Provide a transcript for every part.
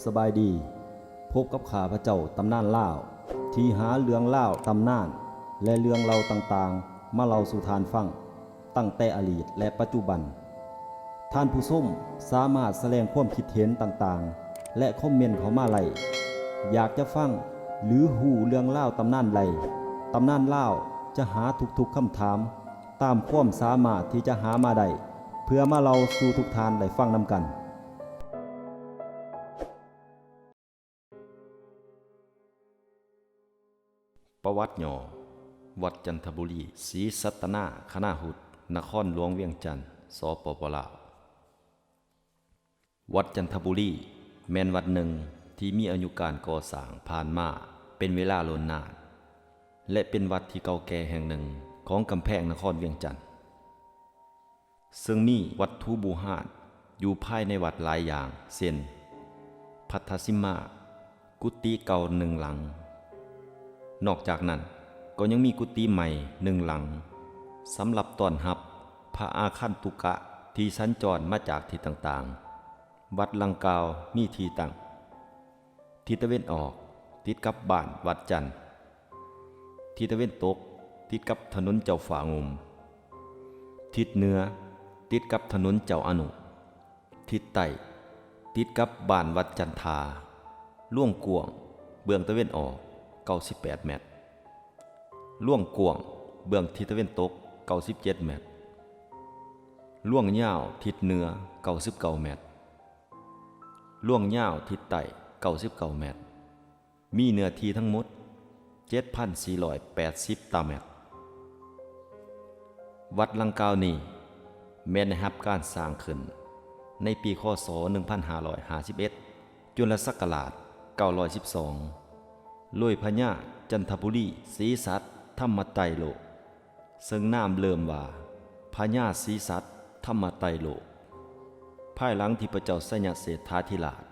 ສະບາຍດີ, ພົບກັບຂ້າພະເຈົ້າຕຳນານລາວ ທີ່ຫາເລື່ອງລາວຕຳນານ ແລະ ເລື່ອງເລົ່າຕ່າງໆ ມາເລົ່າສູ່ທ່ານຟັງ ຕັ້ງແຕ່ອະດີດ ແລະ ປັດຈຸບັນ. ທ່ານຜູ້ຊົມສາມາດສະແດງຄວາມຄິດເຫັນຕ່າງໆ ແລະ ຄອມເມັນເຂົ້າມາໄດ້. ຢາກຈະຟັງ ຫຼື ຮູ້ເລື່ອງລາວຕຳນານໃດ, ຕຳນານລາວຈະຫາທຸກໆຄຳຖາມ ຕາມຄວາມສາມາດທີ່ຈະຫາມາໄດ້ ເພື່ອມາເລົ່າສູ່ທຸກທ່ານໄດ້ຟັງນຳກັນ. ປະຫວັດຫຍໍ້ ວັດຈັນທະບູລີ ສີສັດຕະນາຄະນາຫຸດ ນະຄອນຫຼວງວຽງຈັນ ສປປ ລາວ. ວັດຈັນທະບູລີ ແມ່ນວັດໜຶ່ງທີ່ມີອາຍຸການກໍ່ສ້າງຜ່ານມາເປັນເວລາດົນນານ ແລະ ເປັນວັດທີ່ເກົ່າແກ່ແຫ່ງໜຶ່ງຂອງກຳແພງນະຄອນວຽງຈັນ. ເຊິ່ງມີວັດຖຸບູຮານຢູ່ພາຍໃນວັດຫຼາຍຢ່າງ ເຊັ່ນ ພັດທະສິມາ ກຸຕິເກົ່າໜຶ່ງຫຼັງ. ນອກຈາກນັ້ນ ກໍຍັງມີກຸຕິໃໝ່ໜຶ່ງຫຼັງ ສຳລັບຕ້ອນຮັບພະອາຄັນຕຸກະທີ່ສັນຈອນມາຈາກທິດຕ່າງໆ. ວັດຫຼັງກ່າວມີທີ່ຕັ້ງ ທິດຕາເວັນອອກ ຕິດກັບບ້ານວັດຈັນ, ທິດຕາເວັນຕົກ ຕິດກັບຖະໜົນເຈົ້າຟ້າງຸ່ມ, ທິດເໜືອ ຕິດກັບຖະໜົນເຈົ້າອະນຸ, ທິດໃຕ້ ຕິດກັບບ້ານວັດຈັນທາ. ລວງກວ້າງເບື້ອງຕາເວັນອອກ ເກົ້າສິບແປດແມັດ, ລວງກວ້າງເບື້ອງທິດຕາເວັນຕົກ ເກົ້າສິບເຈັດແມັດ, ລວງຍາວທິດເໜືອ ເກົ້າສິບເກົ້າແມັດ, ລວງຍາວທິດໃຕ້ ເກົ້າສິບເກົ້າແມັດ, ມີເນື້ອທີ່ທັງໝົດ ເຈັດພັນສີ່ຮ້ອຍແປດສິບຕາແມັດ. ວັດຫຼັງກ່າວນີ້ແມ່ນໄດ້ຮັບການສ້າງຂຶ້ນໃນປີ ຄ.ສ. ໜຶ່ງພັນຫ້າຮ້ອຍຫ້າສິບເອັດ ຈຸລະສັກກະລາດ ເກົ້າຮ້ອຍສິບສອງ ໂດຍພະຍາຈັນທະບູລີ ສີສັດທຳມະໄຕໂລກ ເຊິ່ງນາມເດີມວ່າພະຍາສີສັດທຳມະໄຕໂລກ. ພາຍຫຼັງທີ່ພະເຈົ້າໄຊຍະເສດຖາທິລາດ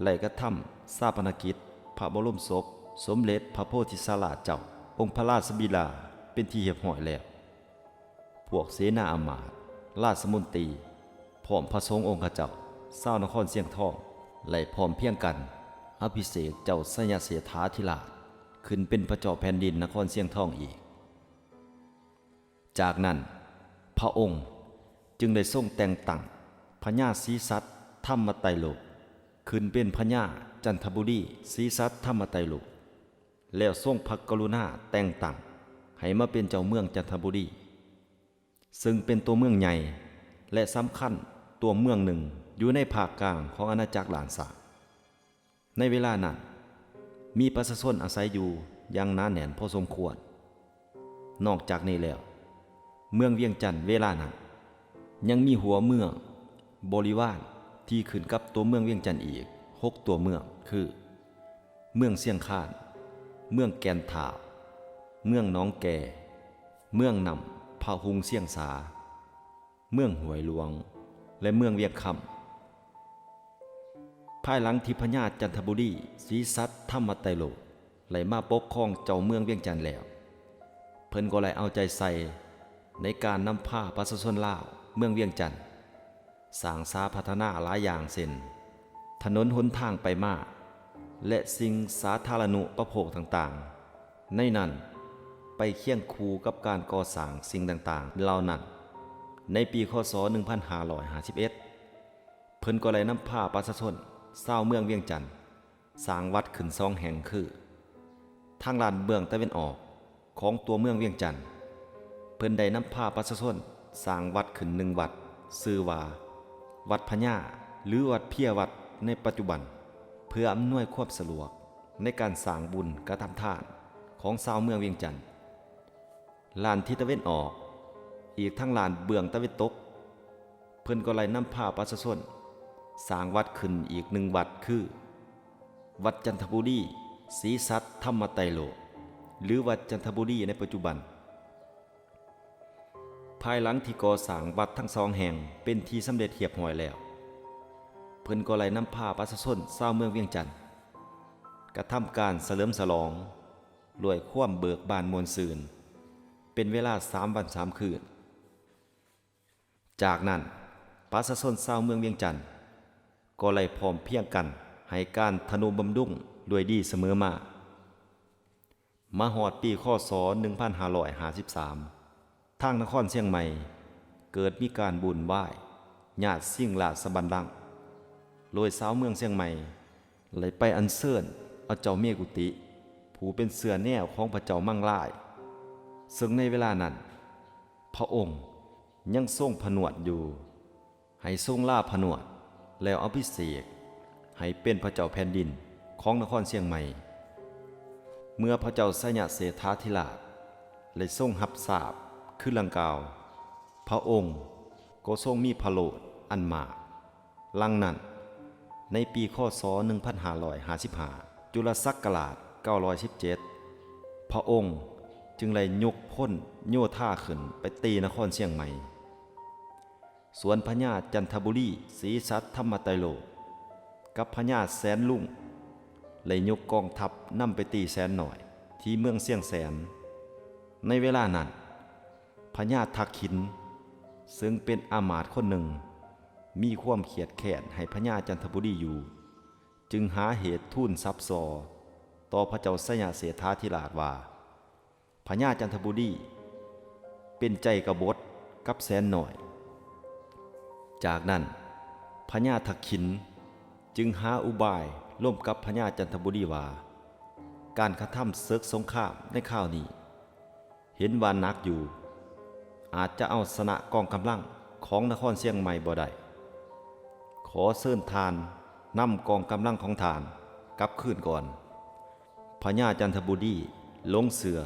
ໄດ້ກະທຳຊາປະນະກິດພະບໍລົມສົບສົມເດັດພະໂພທິສາລາດເຈົ້າ ອົງພະລາຊະບິດາເປັນທີ່ຮຽບຮ້ອຍແລ້ວ, ພວກເສນາອາມາດ, ລາຊະມົນຕີ ພ້ອມພະສົງອົງຄະເຈົ້າ ຊາວນະຄອນຊຽງທອງ ໄດ້ພ້ອມພຽງກັນອະພິເສກເຈົ້າໄຊຍະເສດຖາທິລາດຂຶ້ນເປັນພະເຈົ້າແຜ່ນດິນນະຄອນຊຽງທອງອີກ. ຈາກນັ້ນ ພະອົງຈຶ່ງໄດ້ຊົງແຕ່ງຕັ້ງພະຍາສີສັດທຳມະໄຕໂລກ ຂຶ້ນເປັນພະຍາຈັນທະບູລີສີສັດທຳມະໄຕໂລກ ແລ້ວຊົງພະກະລຸນາແຕ່ງຕັ້ງໃຫ້ມາເປັນເຈົ້າເມືອງຈັນທະບູລີ ເຊິ່ງເປັນຕົວເມືອງໃຫຍ່ ແລະ ສຳຄັນຕົວເມືອງໜຶ່ງຢູ່ໃນພາກກາງຂອງອານາຈັກລ້ານຊ້າງ. ໃນເວລານັ້ນ ມີປະຊາຊົນອາໄສຢູ່ຢ່າງໜາແໜ້ນພໍສົມຄວນ. ນອກຈາກນີ້ແລ້ວ, ເມືອງວຽງຈັນເວລານັ້ນຍັງມີຫົວເມືອງບໍລິວານທີ່ຂຶ້ນກັບຕົວເມືອງວຽງຈັນອີກຫົກຕົວເມືອງ ຄື ເມືອງຊຽງຄານ, ເມືອງແກ່ນທ້າວ, ເມືອງໜອງແກ, ເມືອງນ້ຳພະຮຸງຊຽງສາ, ເມືອງຫ້ວຍຫຼວງ ແລະ ເມືອງວຽງຄຳ. ພາຍຫຼັງທີ່ພະຍາຈັນທະບູລີສີສັດທຳມະໄຕໂລກໄດ້ມາປົກຄອງເຈົ້າເມືອງວຽງຈັນແລ້ວ, ເພິ່ນກໍໄດ້ເອົາໃຈໃສ່ໃນການນຳພາປະຊາຊົນລາວເມືອງວຽງຈັນ ສ້າງສາພັດທະນາຫຼາຍຢ່າງ ເຊັ່ນ ຖະໜົນຫົນທາງໄປມາ ແລະ ສິ່ງສາທາລະນຸປະໂພກຕ່າງໆ, ໃນນັ້ນໄປຄຽງຄູ່ກັບການກໍ່ສ້າງສິ່ງຕ່າງໆເຫຼົ່ານັ້ນ, ໃນປີ ຄ.ສ. ໜຶ່ງພັນຫ້າຮ້ອຍຫ້າສິບເອັດ ເພິ່ນກໍໄດ້ນຳພາປະຊາຊົນຊາວເມືອງວຽງຈັນ ສ້າງວັດຂຶ້ນສອງແຫ່ງ ຄື ທາງດ້ານເບື້ອງຕາເວັນອອກຂອງຕົວເມືອງວຽງຈັນ, ເພິ່ນໄດ້ນຳພາປະຊາຊົນສ້າງວັດຂຶ້ນໜຶ່ງວັດ ຊື່ວ່າ ວັດພະຍາ ຫຼື ວັດເພຍວັດໃນປັດຈຸບັນ, ເພື່ອອຳນວຍຄວາມສະດວກໃນການສ້າງບຸນກະທຳທານຂອງຊາວເມືອງວຽງຈັນ. ດ້ານທິດຕາເວັນອອກ, ອີກທັງດ້ານເບື້ອງຕາເວັນຕົກ, ເພິ່ນກໍໄດ້ນຳພາປະຊາຊົນສ້າງວັດຂຶ້ນອີກໜຶ່ງວັດ ຄື ວັດຈັນທະບູລີສີສັດທຳມະໄຕໂລກ ຫຼື ວັດຈັນທະບູລີໃນປັດຈຸບັນ. ພາຍຫຼັງທີ່ກໍ່ສ້າງວັດທັງສອງແຫ່ງເປັນທີ່ສຳເລັດຮຽບຮ້ອຍແລ້ວ, ເພິ່ນກໍໄດ້ນຳພາປະຊາຊົນຊາວເມືອງວຽງຈັນ ກະທຳການສະເຫຼີມສະຫຼອງດ້ວຍຄວາມເບີກບານມ່ວນຊື່ນ ເປັນເວລາສາມວັນສາມຄືນ. ຈາກນັ້ນ ປະຊາຊົນຊາວເມືອງວຽງຈັນກໍໄດ້ພ້ອມພຽງກັນ ໃຫ້ການທະນຸບຳລຸງດ້ວຍດີສະເໝີມາ. ມາຮອດປີ ຄ.ສ. ໜຶ່ງພັນຫ້າຮ້ອຍຫ້າສິບສາມ ທາງນະຄອນຊຽງໃໝ່ເກີດມີການວຸ້ນວາຍ ຍາດຊິງລາຊະບັນລັງ ໂດຍຊາວເມືອງຊຽງໃໝ່ໄດ້ໄປອັນເຊີນເອົາເຈົ້າເມກຸຕິ ຜູ້ເປັນເຊື້ອແນວຂອງພະເຈົ້າມັງລາຍ, ເຊິ່ງໃນເວລານັ້ນ ພະອົງຍັງຊົງຜະໜວດຢູ່ ໃຫ້ຊົງລາຜະໜວດ ແລ້ວອະພິເສກໃຫ້ເປັນພະເຈົ້າແຜ່ນດິນຂອງນະຄອນຊຽງໃໝ່. ເມື່ອພະເຈົ້າໄຊຍະເສດຖາທິລາດໄດ້ຊົງຮັບຊາບຄືນດັ່ງກ່າວ, ພະອົງກໍຊົງມີພະໂລດອັນມາກ. ຫຼັງນັ້ນ, ໃນປີ ຄ.ສ. ໜຶ່ງພັນຫ້າຮ້ອຍຫ້າສິບຫ້າ ຈຸລະສັກກະລາດ ເກົ້າຮ້ອຍສິບເຈັດ ພະອົງຈຶ່ງໄດ້ຍົກພົນໂຍທາຂຶ້ນໄປຕີນະຄອນຊຽງໃໝ່. ສ່ວນພະຍາຈັນທະບູລີ ສີສັດທຳມະໄຕໂລ ກັບພະຍາແສນລຸງ ໄດ້ຍົກກອງທັບນຳໄປຕີແສນນ້ອຍທີ່ເມືອງຊຽງແສນ. ໃນເວລານັ້ນ, ພະຍາທັກຂິນ ເຊິ່ງເປັນອາມາດຄົນໜຶ່ງ ມີຄວາມຄຽດແຄ້ນໃຫ້ພະຍາຈັນທະບູລີຢູ່, ຈຶ່ງຫາເຫດທູນສັບສໍ່ຕໍ່ພະເຈົ້າໄຊຍະເສດຖາທິລາດວ່າ ພະຍາຈັນທະບູລີເປັນໃຈກະບົດກັບແສນນ້ອຍ. ຈາກນັ້ນ, ພະຍາທັກຂິນຈຶ່ງຫາອຸບາຍລົມກັບພະຍາຈັນທະບູລີວ່າ ການກະທຳເສິກສົງຄາມໃນຄາວນີ້ ເຫັນວ່າໜັກຢູ່, ອາດຈະເອົາຊະນະກອງກຳລັງຂອງນະຄອນຊຽງໃໝ່ບໍ່ໄດ້. ຂໍເຊີນທ່ານນຳກອງກຳລັງຂອງທ່ານກັບຄືນກ່ອນ. ພະຍາຈັນທະບູລີຫຼົງເຊື່ອ,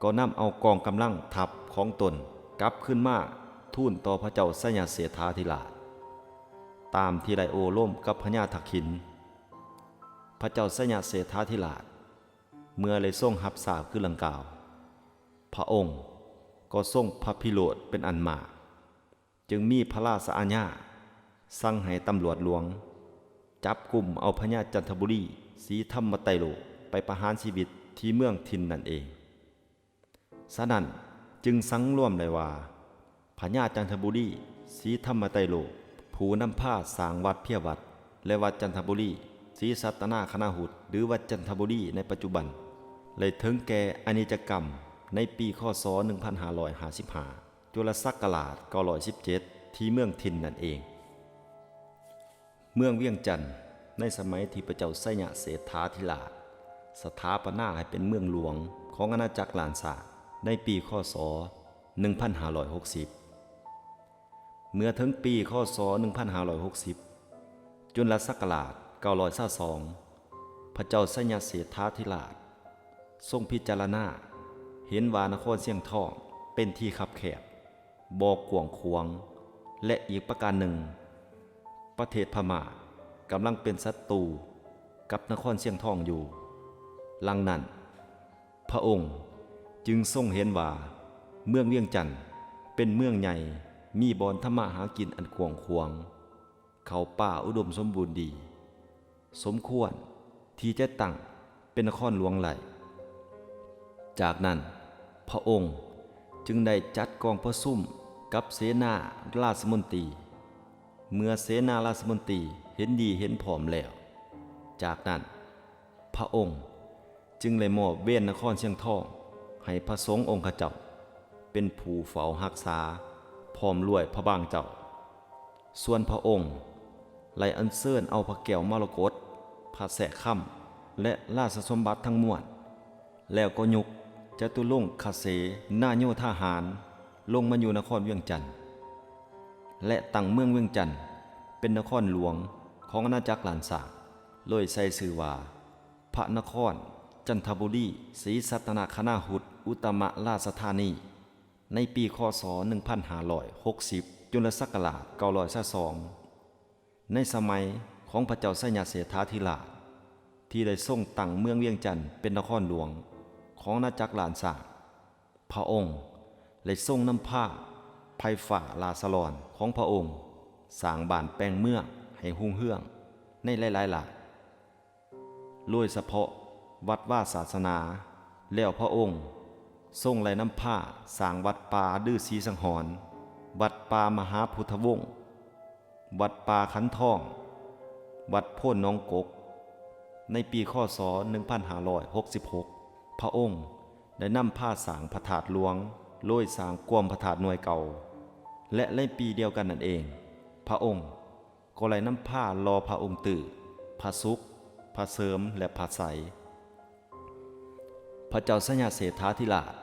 ກໍນຳເອົາກອງກຳລັງທັບຂອງຕົນກັບຄືນມາທູນຕໍ່ພະເຈົ້າໄຊຍະເສດຖາທິລາດ, ຕາມທີ່ໄດ້ໂອ້ລົມກັບພະຍາທັກຂິນ. ພະເຈົ້າໄຊຍະເສດຖາທິລາດ ເມື່ອໄດ້ຊົງຮັບຊາບຄືນດັ່ງກ່າວ, ພະອົງກໍຊົງພະພິໂລດເປັນອັນມາກ, ຈຶ່ງມີພະລາຊະອາຍາສັ່ງໃຫ້ຕຳຫຼວດຫຼວງຈັບກຸມເອົາພະຍາຈັນທະບູລີ ສີທຳມະໄຕໂລ ໄປປະຫານຊີວິດທີ່ເມືອງຖິ່ນນັ້ນເອງ. ສະນັ້ນຈຶ່ງສັງລວມໄດ້ວ່າ ພະຍາຈັນທະບູລີ ສີທຳມະໄຕໂລ ຜູ້ນຳພາສ້າງວັດເພຍວັດ ແລະ ວັດຈັນທະບູລີ ສີສັດຕະນາຄະນາຫຸດ ຫຼື ວັດຈັນທະບູລີໃນປັດຈຸບັນ ໄດ້ເຖິງແກ່ອະນິດຈະກຳໃນປີ ຄ.ສ. ໜຶ່ງພັນຫ້າຮ້ອຍຫ້າສິບຫ້າ ຈຸລະສັກກະລາດ ເກົ້າຮ້ອຍສິບເຈັດ ທີ່ເມືອງຖິ່ນນັ້ນເອງ. ເມືອງວຽງຈັນ ໃນສະໄໝທີ່ພະເຈົ້າໄຊຍະເສດຖາທິລາດສະຖາປະນາໃຫ້ເປັນເມືອງຫຼວງຂອງອານາຈັກລ້ານຊ້າງໃນປີ ຄ.ສ. ໜຶ່ງພັນຫ້າຮ້ອຍຫົກສິບ. ເມື່ອເຖິງປີ ຄ.ສ. ໜຶ່ງພັນຫ້າຮ້ອຍຫົກສິບ ຈຸລະສັກກະລາດ ເກົ້າຮ້ອຍຊາວສອງ ພະເຈົ້າໄຊຍະເສດຖາທິລາດຊົງພິຈາລະນາເຫັນວ່ານະຄອນຊຽງທອງເປັນທີ່ຄັບແຄບ, ບໍ່ກວ້າງຂວາງ ແລະ ອີກປະການໜຶ່ງ, ປະເທດພະມ້າກຳລັງເປັນສັດຕູກັບນະຄອນຊຽງທອງຢູ່. ດັ່ງນັ້ນ, ພະອົງຈຶ່ງຊົງເຫັນວ່າເມືອງວຽງຈັນເປັນເມືອງໃຫຍ່, ມີບ່ອນທຳມາຫາກິນອັນກວ້າງຂວາງ, ເຂົ້າປາອຸດົມສົມບູນດີ, ສົມຄວນທີ່ຈະຕັ້ງເປັນນະຄອນຫຼວງໄດ້. ຈາກນັ້ນ, ພະອົງຈຶ່ງໄດ້ຈັດກອງປະຊຸມກັບເສນາລາຊະມົນຕີ. ເມື່ອເສນາລາຊະມົນຕີເຫັນດີເຫັນພ້ອມແລ້ວ, ຈາກນັ້ນ ພະອົງຈຶ່ງໄດ້ມອບເວນນະຄອນຊຽງທອງໃຫ້ພະສົງອົງຄະເຈົ້າເປັນຜູ້ເຝົ້າຮັກສາ ພ້ອມດ້ວຍພະບາງເຈົ້າ. ສ່ວນພະອົງໄດ້ອັນເຊີນເອົາພະແກ້ວມໍລະກົດ, ພະແຊະຄຳ ແລະ ລາຊະສົມບັດທັງມວນ, ແລ້ວກໍຍົກຈະຕຸລົງຄະເສນາໂຍທາຫານລົງມາຢູ່ນະຄອນວຽງຈັນ ແລະ ຕັ້ງເມືອງວຽງຈັນເປັນນະຄອນຫຼວງຂອງອານາຈັກລ້ານຊ້າງ, ໂດຍໃສ່ຊື່ວ່າ ພະນະຄອນຈັນທະບູລີ ສີສັດຕະນະຄະນາຫຸດ ອຸດຕະມະລາຊະທານີ ໃນປີ ຄ.ສ. ໜຶ່ງພັນຫ້າຮ້ອຍຫົກສິບ ຈຸລະສັກກະລາດ ເກົ້າຮ້ອຍຊາວສອງ ໃນສະໄໝຂອງພະເຈົ້າໄຊຍະເສດຖາທິລາດ ທີ່ໄດ້ຊົງຕັ້ງເມືອງວຽງຈັນເປັນນະຄອນຫຼວງຂອງອານາຈັກລ້ານຊ້າງ, ພະອົງໄດ້ຊົງນຳພາໄພຟ້າລາຊະລອນຂອງພະອົງ ສ້າງບ້ານແປງເມືອງໃຫ້ຮຸ່ງເຮືອງໃນຫຼາຍໆຫຼາຍ ໂດຍສະເພາະວັດວາສາສະໜາ, ແລ້ວພະອົງຊົງໄດ້ນຳພາສ້າງວັດປ່າລືສີສັງຫອນ, ວັດປ່າມະຫາພຸດທະວົງ, ວັດປ່າຂັນທອງ, ວັດໂພນໜອງກົກ ໃນປີ ຄ.ສ. ໜຶ່ງພັນຫ້າຮ້ອຍຫົກສິບຫົກ ພະອົງໄດ້ນຳພາສ້າງພະທາດຫຼວງ ໂດຍສ້າງກວມພະທາດໜ່ວຍເກົ່າ ແລະ ໃນປີດຽວກັນນັ້ນເອງ ພະອົງກໍໄດ້ນຳພາຫຼໍ່ພະອົງຕື້, ພະສຸກ, ພະເສີມ ແລະ ພະໄຊ. ພະເຈົ້າໄຊຍະເສດຖາທິລາດ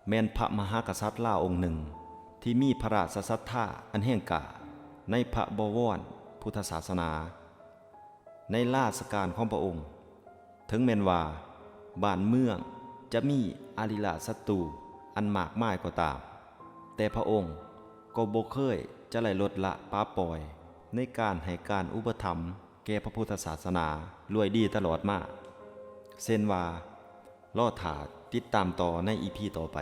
ແມ່ນພະມະຫາກະສັດລາວອົງໜຶ່ງ ທີ່ມີພະລາຊະສັດທາອັນແຮງກ້າໃນພະບໍວອນພຸດທະສາສະໜາ. ໃນລາຊະການຂອງພະອົງ, ເຖິງແມ່ນວ່າບ້ານເມືອງຈະມີອາລິລາສັດຕູອັນມາກມາຍກໍຕາມ, ແຕ່ພະອົງກໍບໍ່ເຄີຍຈະໄດ້ລົດລະປະປ່ອຍໃນການໃຫ້ການອຸປະຖຳແກ່ພະພຸດທະສາສະໜາດ້ວຍດີຕະຫຼອດມາ. ເຊັ່ນວ່າ, ລໍຖ້າຕິດຕາມຕໍ່ໃນອີພີຕໍ່ໄປ.